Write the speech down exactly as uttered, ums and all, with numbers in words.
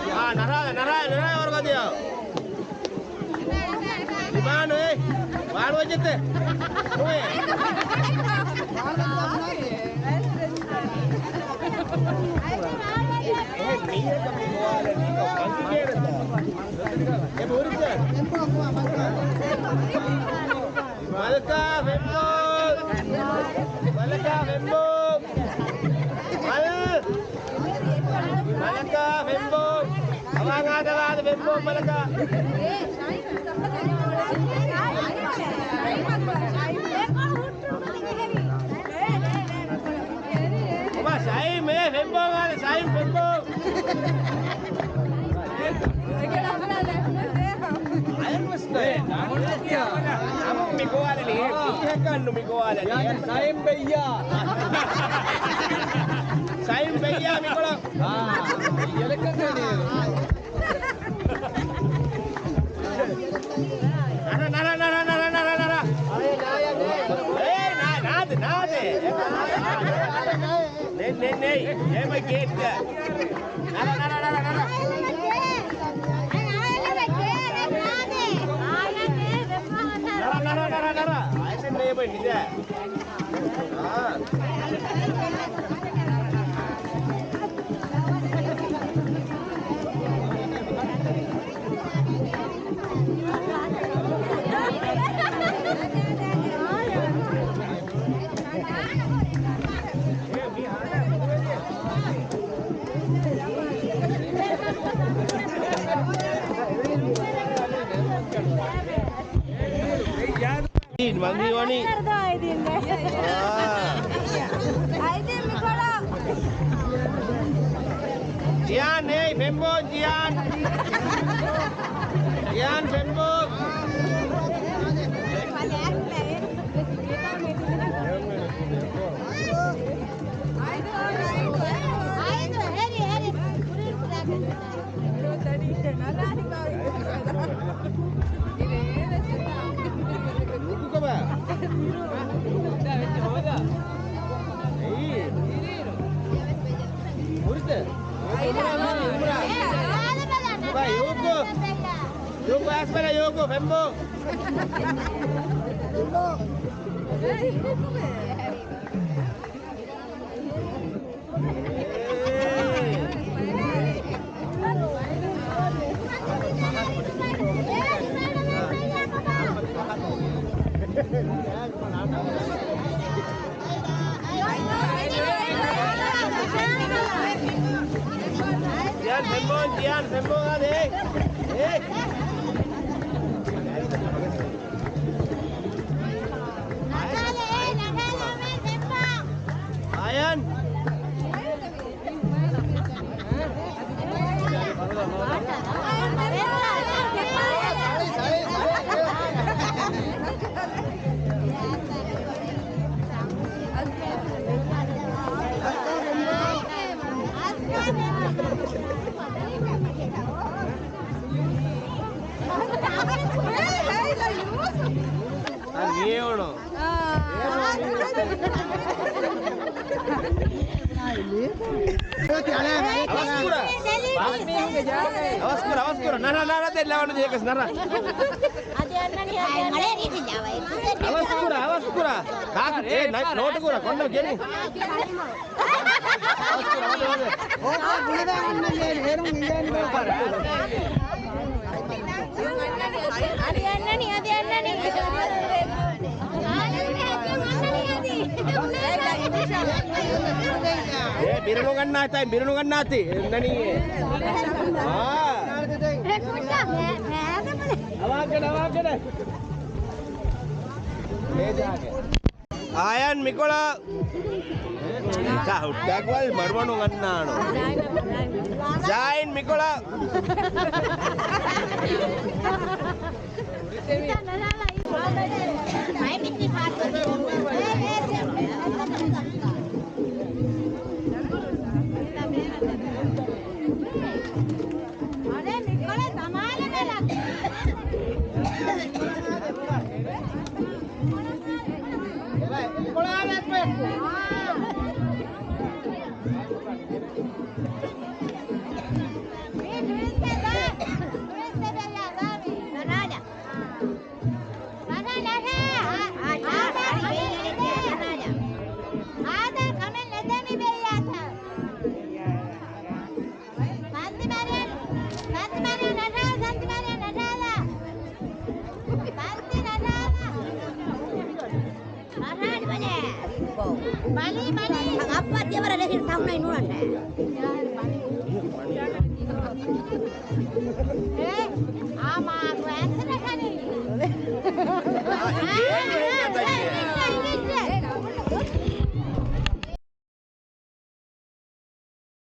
އާ، ނަރާ، ނަރާ، ނަރާ ވަރުގަދިޔާ. މިބާނު އޭ، ބާނު ވެއްޖެތެ. ނުވޭ. އެ މީހަކަށް މި ގޮވާލަނީ ކޮން މަންގިގޭނެތަ؟ އެ ބުރިތަ؟ މަލަކާ ފެންބޯ. މަލަކާ ފެންބޯ. މަލް. މަލަކާ ފެންބޯ. އަވާ ގާދަ ވާދަ ފެންބޯ މަލަކާ. އޮބާ ޝައިމް އޭ ފެންބޯ ގާދަ ޝައިމް ފެންބޯ. އަޔަން ވެސް ނޭ. ނަމުން މި ގޮވާލަނީ. މީހަކަށްނު މި ގޮވާލަނީ. ޝައިމް ބެއްޔާ. ޝައިމް ބެއްޔާ މިކޮޅަށް. އާ. ޔެލެކަން ދެނީ. ނަރާ، ނަރާ، ނަރާ. އޭ، ނާ، ނާދެ، ނާދެ. ނެ، ނެ، ނެ. އޭ މައި ގޭޓް. ނަރާ، ނަރާ، ނަރާ، ނަރާ. ނަރާ، ނަރާ، ނަރާ، ނަރާ. އާ. މަންގި ވަނީ. އާ. ޖިޔާން، އޭ، ފެންބޯ، ޖިޔާން. ޖިޔާން ފެންބޯ. ނުކުކަމާ. އެއީ. ހުރިތަ؟ ބާ، ޔޫކޯ. ޔޫކޯ އަސްބަލަ ޔޫކޯ ފެންބޯ. ޖިޔާން ފެންބޯ، ޖިޔާން ފެންބޯ އާދޭ. އޭ. އާޔަން. އަން ހެޔޮނު. އަވަސްކުރަ. އަވަސްކުރަ، އަވަސްކުރަ. ނަރާ، ނަރާ، ދެން ލަވަނު ޖޭކަސް ނަރާ. އަވަސްކުރަ، އަވަސްކުރަ. ކާކު، އޭ، ނަ-، ނޯޓު ކުރަ، ކޮންނަ ގެނި. އަދި އަންނަނީ، އަދި އަންނަނީ. އޭ، ބިރުނު ގަންނާތަ، ބިރުނު ގަންނާތި. އެންނަނީ. އާ. އަވާގެން، އަވާގެން. އޭ ޖާގެ. އާޔަން މިކޮޅަށް. ހުއްޓާގޮތް މަޑުމަޑު ގަންނާނު. ޒާއިން މިކޮޅަށް. އައްވާ ދިޔަވަރަށް ރެހިން ތަހުނައި ނުވަންނަ.